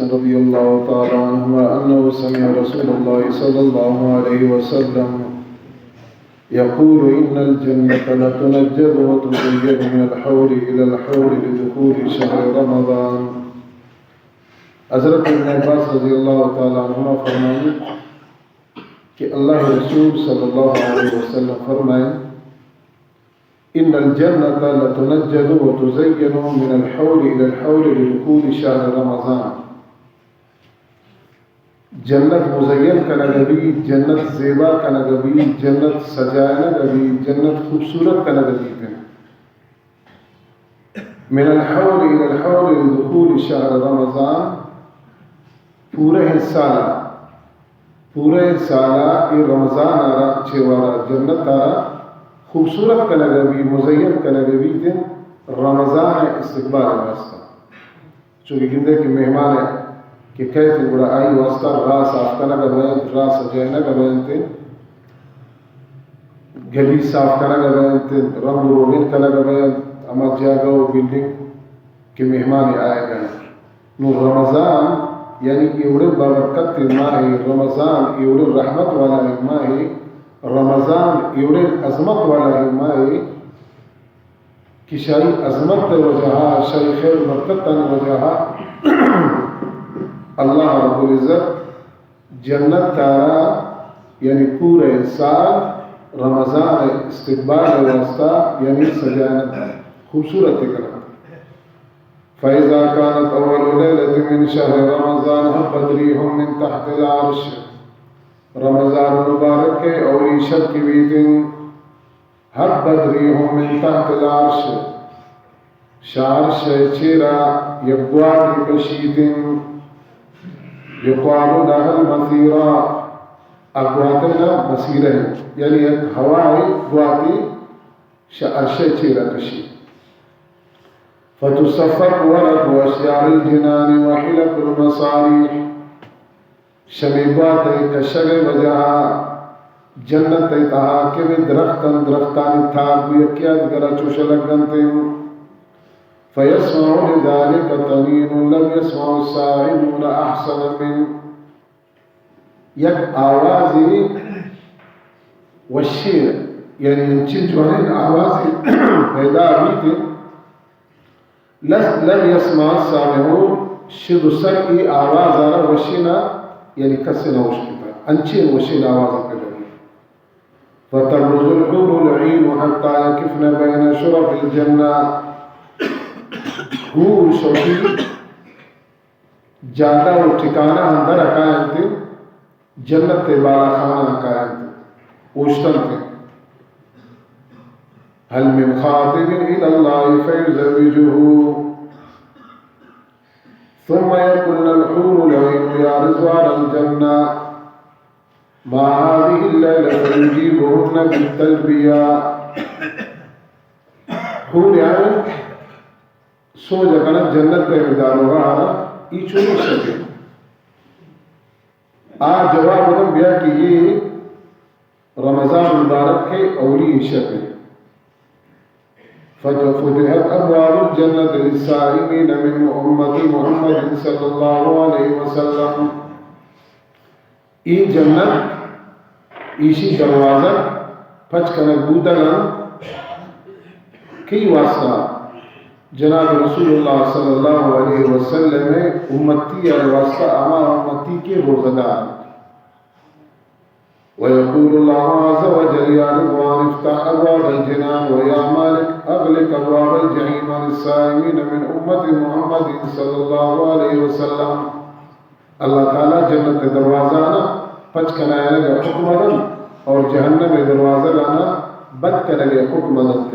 رضي الله تعالى عنهما أنه سمع رسول الله صلى الله عليه وسلم يقول: إن الجنة لتنجد وتزين من الحور إلى الحور لدخول شهر رمضان. حضرت ابن عباس رضی اللہ تعالی عنہما فرمائیں کہ اللہ رسول صلی اللہ علیہ وسلم فرمائیں: إن الجنة لتنجد وتزين من الحور إلى الحور لدخول شهر رمضان. جنت مزین کنگ بی، جنت زیبا کنگ بی، جنت سجائنگ بی، جنت خوبصورت کنگ بیت. من الحور إلى الحور لدخول شهر رمضان، پورہ سالا، پورہ سالا اے رمضان ءَ را چہ وارا جنت ءَ را خوبصورت کنگ بی، مزین کنگ بیت رمضان ءِ استقبال ءِ واسطہ. چونکہ گندے کہ مہمان ءَ کہ کئیت گڑا آئی واسطہ راہ صاف کنگ بینت، راہ سجائنگ بینت، گلی صاف کنگ بینت، رنگ و روغن کنگ بینت، ہما جاگہ و بلڈنگ کہ مہمان آئے گا. نو رمضان یعنی ایوڑے بابرکت ماہ، رمضان ایوڑے رحمت والا ماہ، رمضان ایوڑے عظمت والا ماہ کہ شاہی عظمت وجہا، شاہی خیر برکتانی وجہا اللہ رب العزت جنت تارا، یعنی پورہ سال رمضان استقبال واسطہ، یعنی سجائنت خوبصورت کرا. فإذا كانت أول ليلة من شهر رمضان هبت ريح من تحت العرش. رمضان مبارک کے اولی شب کی بیتن، هبت ريح من تحت العرش، شہ عرش ءِ چیرا یک گواتے کشیت انت، یقال لها المثیرہ، آ گوات ءِ نام مثیرہ انت، یعنی یک ہوائے گواتے شہ عرش ءِ چیرا کشیت. فتصفق ورق اشجار الجنان وحلق المصابيح، شمے گوات ءِ کشگ ءِ وجہا جنت ءِ تہا کہ درختاں، درختانی تاک گوں یکے ءَ دگرا چوش لگنت انت. فيسمع لذلك طنين لم يسمع السامعون أحسن منه. یک آوازے وشیں، یعنی انچیں جوانیں آوازے پیدا بیت، لس-، لم يسمع السامعون، شد و سر ای آواز آرا وشینا، یعنی کس نہ اشکتا، انچیں وشین آواز پیدا بیت. فتبرز الحور العين حتى يقفن بين شرف الجنة. حور شوقی جاگہ و ٹھکانہ اندر کائنت، جنت ءِ بالاخانہ کاینت، اوشتنت. هل من خاطب إلى الله فيزوجه. ثم يقولن الحور العين يا رضوان الجنة ما هذه الليلة فيجيبهن بالتلبية. حور عین سوج کنت جنت ءِ داروغا آرا، ای چونیں شبے. آ جواب دنت بیا کہ یہ رمضان مبارک کے اولی شب ہے. فت-، فتحت أبواب الجنة للصائمين من أمة محمد صلى الله عليه وسلم. ای جنت، ایشی دروازگ پچ کنگ بوتگ انت، کئی واسطہ؟ جناب رسول اللہ صلی اللہ علیہ وسلم ءِ امتی ءِ واسطہ، ہما امتی کہ روزہ دار انت. ويقول الله عز وجل يا رضوان افتح أبواب الجنان ويا مالك أغلق أبواب الجحيم عن الصائمين من أمة محمد صلى الله عليه وسلم. اللہ تعالی جنت ءِ دروازہ آنا پچ کنائینگ ءِ حکم دنت اور جہنم ءِ دروازگ آنا بند کنگ ءِ حکم دنت.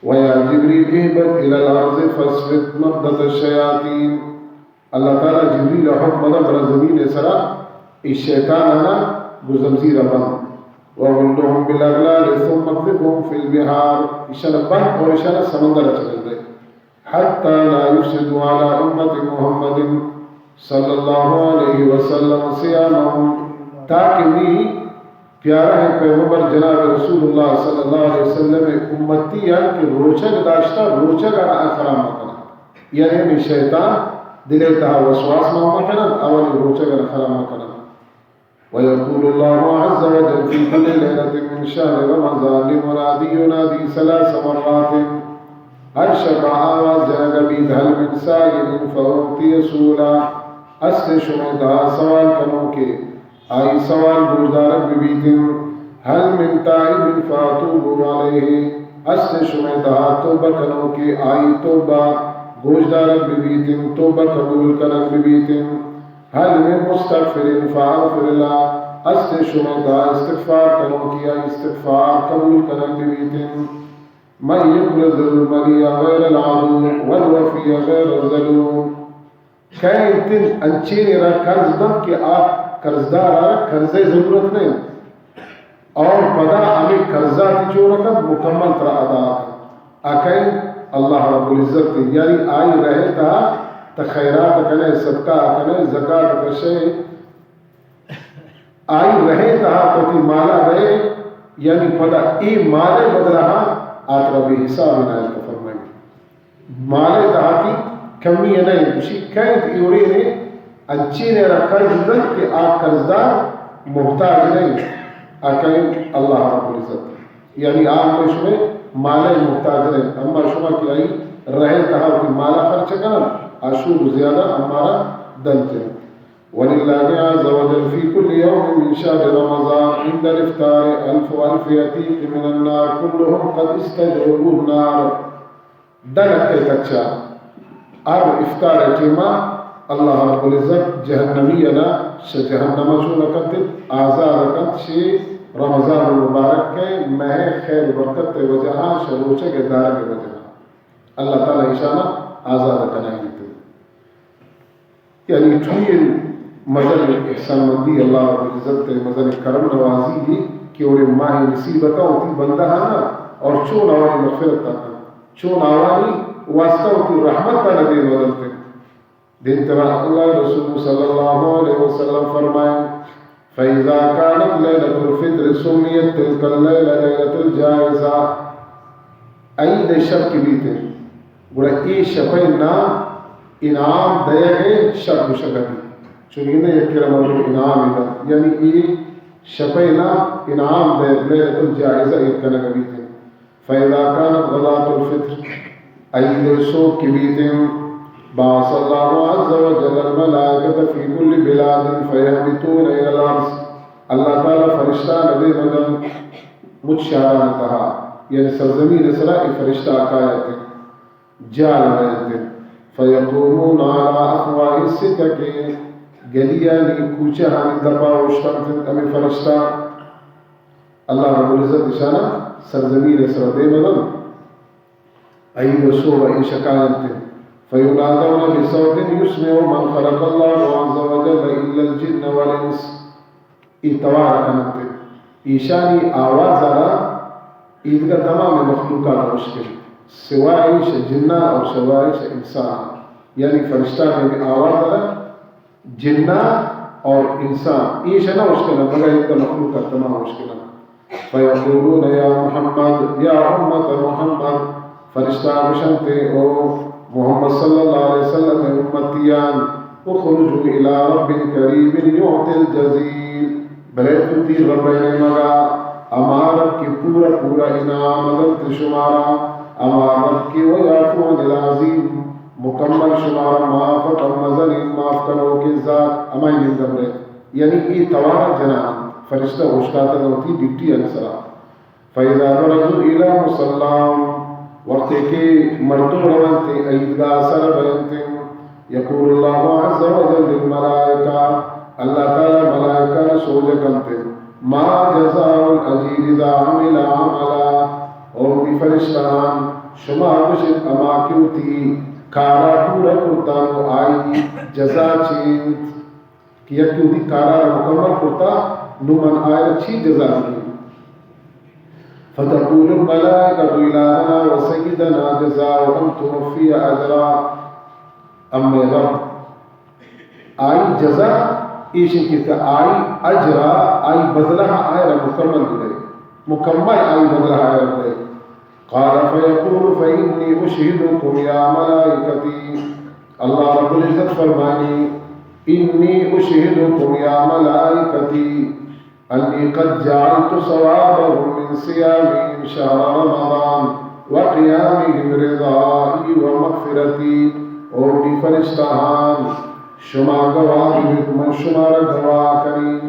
ويا جبريل اهبط إلى الأرض فاصفد مردة الشياطين. اللہ تعالی جبرئیل ءَ حکم دنت، برا زمین ءِ سرا اے شیطان آنا گوں زمزیر ءَ بند. وغلهم بالأغلال ثم اقذفهم في البحار. ایشان ءَ بند اور ایشان ءَ سمندر ءَ چہ بندئے. حتى لا يفسدوا على أمة محمد صلى الله عليه وسلم صيامهم، تاکہ نی پیارہ پیغمبر جناب رسول اللہ صلی اللہ علیہ وسلم ءِ امتی آں کہ روچگ داشتہ، روچگ آنا خراب مکناں. یعنی ہمے شیطان دل ءِ تہا وسواس مان مکننت، آوانی روچگ ءَ خراب مکننت۔ ويقول الله عز وجل في كل ليلة من شهر رمضان لمنادي ينادي ثلاث مرات، ہر شپ ءَ آواز جنگ بیت، هل من سائل فأعطي سؤلا، است شمئے تہا سوال کنوکے، آئی سوال گوشدارگ بہ بیت انت۔ هل من تائب فأتوب عليه، است شمئے تہا توبہ کنوکے، آئی توبہ گوشدارگ بہ بیت انت، توبہ قبول کنگ بہ بیت انت۔ هل من مستغفر فأغفر له، است شمئے تہا استغفار کنوکے، آئی استغفار قبول کنگ بہ بیت انت۔ من يقرض المليء غير العدو والوفي غير الظلوم۔ کئے انت انچیں ءَ را قرض دنت کہ آ قرضدار ءَ را قرض ءِ ضرورت نہ انت اور پدا ہمے قرض ءَ تئی چون کنت، مکمل ترا ادا کنت۔ آ کئے انت؟ اللہ رب العزت انت۔ یعنی آئی رہ ءِ تہا تہ خیرات کنئے، صدقہ کنئے، زکات کشئے، آئی رہ ءِ تہا تو وتی مالا دئے، یعنی پدا اے مال ءِ بدلہ ءَ آ ترا بے حساب عنایت فرمائیں۔ مال ءِ تہا تئی کمی نہ انت، گوشی کئے انت اے وڑیں انچیں ءَ را قرض دنت کہ آ قرضدار محتاج نہ انت، آ کئے انت؟ اللہ رب العزت۔ یعنی آ ہمے شمئے مال ءِ محتاج نہ انت، اما شما کہ آئی رہ ءِ تہا وتی مال ءَ خرچ کنن، آ شور زیادہ امارا دنت انت۔ ولله عز وجل في كل يوم من شهر رمضان عند الإفطار ألف ألف عتيق من النار كلهم قد استجوبوا النار۔ دہ لکھ ءِ کچا ہر افطار ءِ ٹیما اللہ رب العزت جہنمی ءَ را شہ جہنم ءَ چون کنت، آزاد کنت، شہ رمضان المبارک ءِ ماہ ءِ خیر و برکت ءِ وجہ ءَ، شہ روچگ ءِ دارگ ءِ وجہ ءَ اللہ تعالی ایشانا آزاد کنائینت۔ یعنی چونیں مزن احسان مندی اللہ رب العزت ءِ مزن کرم نوازی ہے کہ اوڑے ماہ نصیب کا وتی بندہ آنا اور چون آوانی مغفرت تا کن، چون آوانی واسطہ وتی رحمت تا ندے بدلتے۔ دین ترا اللہ رسول صلی اللہ علیہ وسلم فرمائے، فإذا كانت ليلة الفطر سميت تلك الليلة ليلة الجائزة۔ عید ءِ شپ کہ بیت، گڑا اے شپ ءِ نام انعام دئیگ ءِ شپ گوشگ بیت۔ چونکہ نہ یکے را مردم انعام دنت، یعنی اے شپ ءِ نام انعام دئیگ، لیلۃ الجائزہ ایر کنگ بیت۔ فإذا كانت غداة الفطر، عید ءِ سوب کہ بیت، بعث الله عز وجل الملائكة في كل بلاد فيهبطون إلى الأرض۔ اللہ تعالی فرشتہ ندے مدن مچ شہران تہا، یعنی سرزمین سرا اے فرشتہ کایت۔ جال بنت، فیقومون علی افواہ السکک، گلیانی کوچہانی دپا اوشتنت ہمے فرشتہ۔ اللہ رب العزت اشانا سرزمین سرا دیم دنت، عید و سوب ایش کاینت، فینادون بصوت یسمع من خلق اللہ عز وجل الا الجن والانس۔ اے توار کننت۔ ایشانی آواز ء را ایدگہ تمام مخلوقات ء اشکنت، سوائے ایش جناں اور سوائے ایش انسان، یعنی فرشتہ نے آواز ء را جناں اور انسان ایش نہ اشکنت، مگر ایدگہ مخلوقات تمام اشکنت۔ فیقولون یا محمد، یا امت محمد، فرشتہ گوشنت، او محمد صلی اللہ علیہ وسلم ء امتیان، اخرجوا الی رب کریم یعطی الجزیل، بلے تو تی رب ء نیمگا، ہما رب کہ پورا پورا انعام دنت شمارا، ہما رب کہ و یعفو عن العظیم، مکمل شمارا معاف کن، مزنیں معاف کنوکیں ذات، ہمائی نیمگا بلے۔ یعنی اے توارا جنان فرشتہ اوشتاتگ وتی ڈیوٹی انسرا۔ فإذا برزوا إلى مصلاهم، وقتے کہ مردم رونت عیدگاہ سر بینت، یقول الله عز وجل للملائکہ، اللہ تعالی ملائکہ سوج کنت، ما جزاء الأجیر إذا عمل عملا، او منی فرشتہان، شما گوشت ہما کہ وتی کارا پورا کرتا نو آئی جزا چی انت؟ کہ یکے وتی کارا را مکمل کرتا، نو من آئرا چی جزا دیں؟ فتقول الملائکة إلهنا وسيدنا جزاء أن توفي أجرا، اما رب، آئی جزا ایش انت کہ آئی اجرا، آئی بدلہ آئرا مکمل بدے، مکمل آئی بدلہ آئرا بدے۔ قال فيقول فإني أشهدكم يا ملائكتي، اللہ رب العزت فرمانی: إني أشهدكم يا ملائكتي أني قد جعلت ثوابهم من صيامهم شهر رمضان وقيامهم رضائي ومغفرتي. او منی فرشتہاں، شما گواہ بیت، من شمارا گواہ کنیں.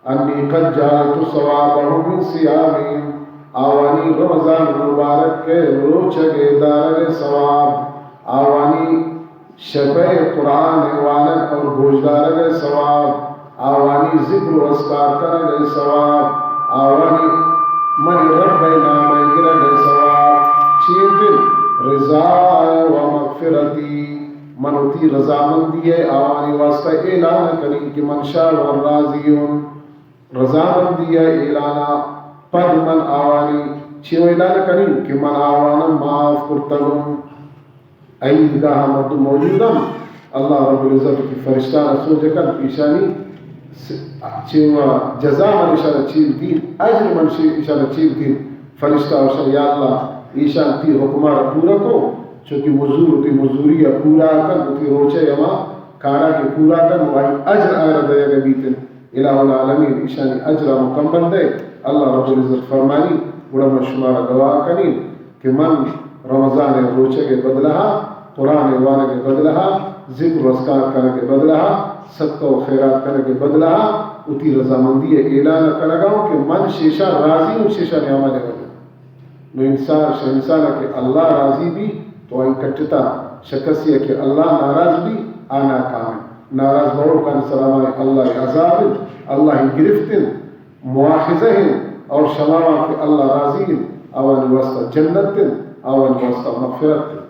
أني قد جعلت ثوابهم من صيامهم، آوانی رمضان مبارک ءِ روچگ ءِ دارگ ءِ ثواب، آوانی شپ ءِ قرآن ءِ وانگ اور گوشدارگ ءِ ثواب، آوانی ذکر و اذکار کنگ ءِ ثواب، آوانی من رب ءِ نام ءِ گرگ ءِ ثواب، چی انت؟ رضائي ومغفرتي، من وتی رضامندی ءَ آوانی واسطہ اعلان کنیں کہ من شہ آوان راضی اوں. رضامندی ءِ اعلان ءَ پد من آوانی چیو اعلان کنیں کہ من آوان ءَ معاف کرتگ اوں. عیدگاہ ءَ مردم موجود انت، اللہ رب العزت وتی فرشتہاں سوج کنت، ایشانی س-، چیو جزا من ایشاں چی دیں، اجر من شی-، ایشاں چی دیں. فرشتہ گوشاں: یا اللہ، ایشاں تئی حکم ءَ را پورا کو، چونکہ مزور وتی مزوری ءَ پورا کن، وتی روچ ءِ ہما کار ءَ کہ پورا کن، و آئی اجر آئرا دئیگ بیت. الہ العالمین ایشانی اجر ءَ مکمل دئے. اللہ رب العزت فرمانی: گڑا من شمارا گواہ کنیں کہ من رمضان ءِ روچگ ءِ بدلہ ءَ، قرآن ءِ وانگ ءِ بدلہ ءَ، ذکر و اذکار کنگ ءِ بدلہ ءَ، صدقہ و خیرات کنگ ءِ بدلہ ءَ وتی رضامندی ءِ اعلان ءَ کنگ ءَ اوں کہ من شہ ایشاں راضی اوں، شہ ایشانی عمل ءِ وجہ. نو انسان، شہ انسان ءَ کہ اللہ راضی بی تو آئی کٹتا، شہ کسی ءَ کہ اللہ ناراض بی آ ناکام انت. ناراض بوکانی سرا ہمائی اللہ ءِ عذاب انت، اللہ ءِ گرفت انت، مواخذہ انت، اور شہ ہمایاں کہ اللہ راضی انت آوانی واسطہ جنت انت، آوانی واسطہ مغفرت انت.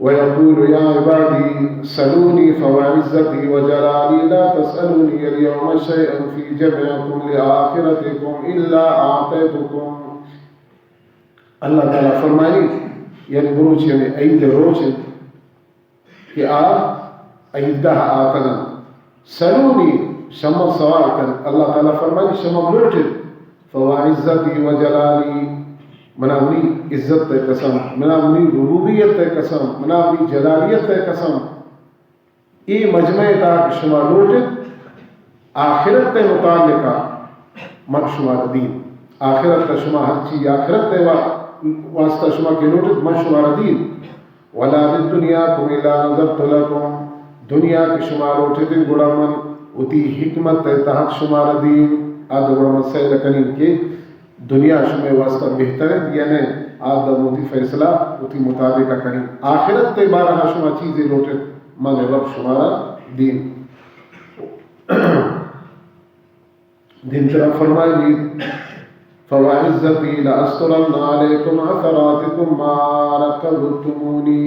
ويقول يا عبادي سلوني فوعزتي وجلالي لا تسألوني اليوم شيئا في جمعكم لآخرتكم إلا أعطيتكم. اللہ تعالیٰ فرمانی، یعنی مروچی، یعنی عید ءِ روچ کہ آ عیدگاہ ءَ آتگ انت. سلونی، شما سوال کن. اللہ تعالیٰ فرمانی، شما لوٹت. فوعزتی وجلالی، منا منی عزت ءِ قسم، منا منی ربوبیت ءِ قسم، منا منی جلالیت ءِ قسم. اے مجمع ءِ تہا کہ شما لوٹت، آخرت ءِ متعلقہ من شمارا دین. آخرت ءَ شما ہرچی آخرت ءِ وا-، واسطہ شما کہ لوٹت، من شمارا دین. ولا بالدنيا كم إلا نظرت لكم. دنیا کہ شما لوٹت گڑا من وتی حکمت ءِ تحت شمارا دین. آ دو گڑا من سیل کنین کہ دنیا شمئے واسطہ بہتر انت یا نہ، آ دو وتی فیصلہ وتی مطابق کنین. آخرت ءِ بارہ ءَ شما چیزے لوٹت، من رب شمارا دین. دیمترا فرمائیت، فوعزتی لأسترن علیکم عثراتکم ما رقبتمونی.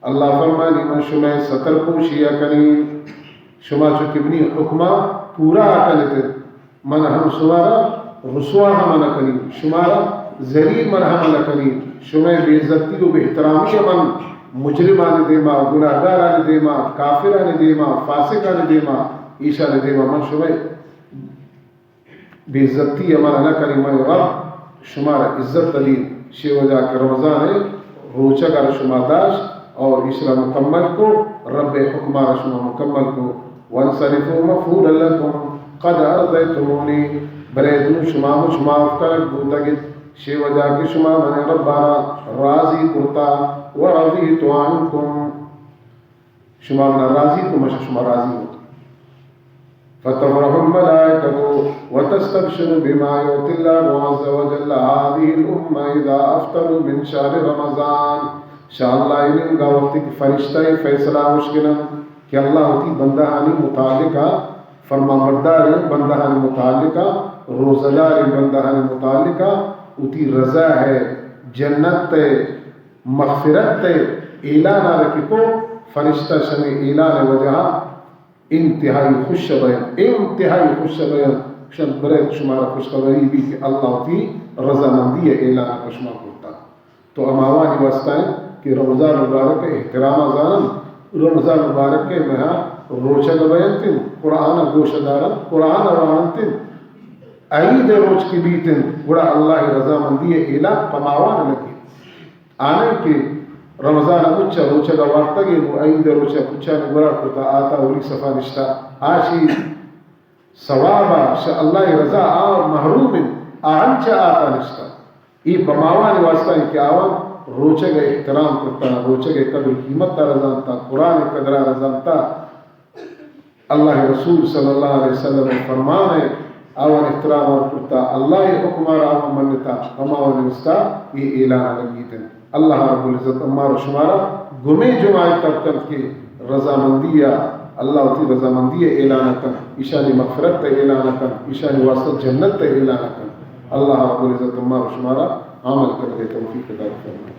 اللہ فرمانی، من شمئے ستر پوشی ءَ کنین، شما چو کہ منی حکما پورا کنت، من ہم شمارا رسوا ہم نہ کنین، شمارا ذلیل من ہم نہ کنین، شمئے بے عزتی و بے احترامی من مجرمانی دیما، گناہگارانی دیما، کافرانی دیما، فاسقانی دیما، ایشانی دیما من شمئے بے عزتی ءَ من نہ کنی، من رب شمارا عزت دین. شے وجہ کہ رمضان ءِ روچگ ءَ شما داشت اور ایشرا مکمل کو، رب ءِ حکم ءَ شما مکمل کو. وانصرفوا مغفورا لكم قد أرضيتموني، بلے دو شما مچ معاف کنگ بوتگ ات، شے وجہ کہ شما من رب ءَ را راضی کرتا. ورضيت عنكم، شما منا راضی کو، من شہ شما راضی کو. فتفرح الملائكة وتستبشر بما يعطي الله عز وجل هذه الأمة إذا أفطروا من شهر رمضان. شہ اللہ ءِ نیمگا وقتی کہ فرشتہ فیصلہ اشکنن کہ اللہ وتی بندہانی متعلقہ، فرمانبرداریں بندہانی متعلقہ، روزہ داریں بندہانی متعلقہ وتی رضا ءِ، جنت ءِ، مغفرت ءِ اعلان ءَ کہ کو، فرشتہ شمے اعلان ءِ وجہ ءَ انتہائی خوش بینت، انتہائی خوش بینت. شن برے شمارا خوشخبری بی کہ اللہ وتی رضامندی ءِ اعلان ءَ پہ شما کرتا. تو ہماوانی واسطہ انت کہ رمضان مبارک ءِ احترام ءَ زانن، رمضان مبارک ءِ ماہ ءَ روچگ بینت، قرآن ءَ گوش دارنت، قرآن ءَ واننت، عید ءِ روچ کہ بیت انت، گڑا اللہ ءِ رضامندی ءِ اعلان پہ ماوان لگیت. آناں کہ رمضان ءَ مچ ءَ روچگ ءَ وارتگ ءُ عید ءِ روچ ءَ پچانی گورا کرتا، آتا اولی صف ءَ نشتا، آ چی ثواب ءَ شہ اللہ ءِ رضا آ محروم انت، آ انچ ءَ آتا نشتا۔ اے پہ ماوانی واسطہ انت کہ آوان روچگ ءِ احترام کرتا، روچگ ءِ قدر و قیمت ءَ رزانتا، قرآن ءِ قدر ءَ رزانتا۔ اللہ ءِ رسول صلی اللہ علیہ وسلم ءِ فرمان ءَ آوان احترام ءَ کرتا، اللہ ءِ حکم ءَ را آوان منتا، ہماوانی واسطہ اے اعلان ءَ لگیت انت۔ اللہ رب العزت امار و شمارا گمے جماعت تب کنت کہ رضامندی ءَ، اللہ وتی رضامندی ءِ اعلان ءَ کنت، ایشانی مغفرت ءِ اعلان ءَ کنت، ایشانی واسطہ جنت ءِ اعلان ءَ کنت۔ اللہ رب العزت امار و شمارا عمل کنگ ءِ توفیق عطا فرمائے۔